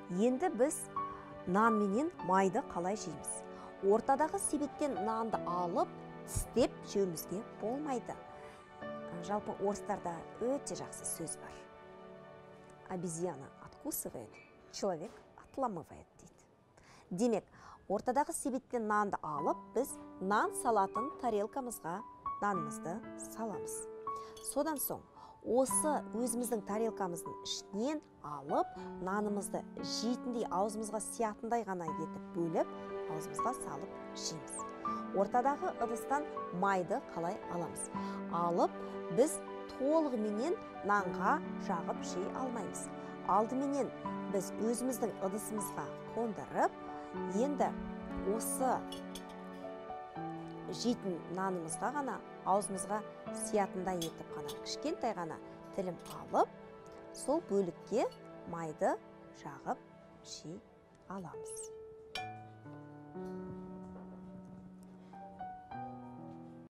Енді біз нан менен майды қалай жейміз? Ортадағы себеттен нанды алып, тістеп жеуімізге болмайды. Жалпы орыстарда өте жақсы сөз бар. Обезьяна откусывает, человек отламывает дейді. Демек, ортадағы себеттен нанды алып, біз нан салатын тарелкамызға нанымызды саламыз. Содан соң осы өзіміздің тарелкамыздың ішінен алып, нанымызды жейтіндей, аузымызға сиятындай ғана етіп бөліп, аузымызға салып жейміз. Ортадағы ыдыстан майды қалай аламыз? Алып, біз толығыменен нанға жағып жей алмаймыз. Алдыменен біз өзіміздің ыдысымызға қондырып, енді осы жейтін нанымызға ғана, аузымызға сиятындай етіп қана кішкентай ғана тілім алып, сол бөлікке майды жағып жей аламыз.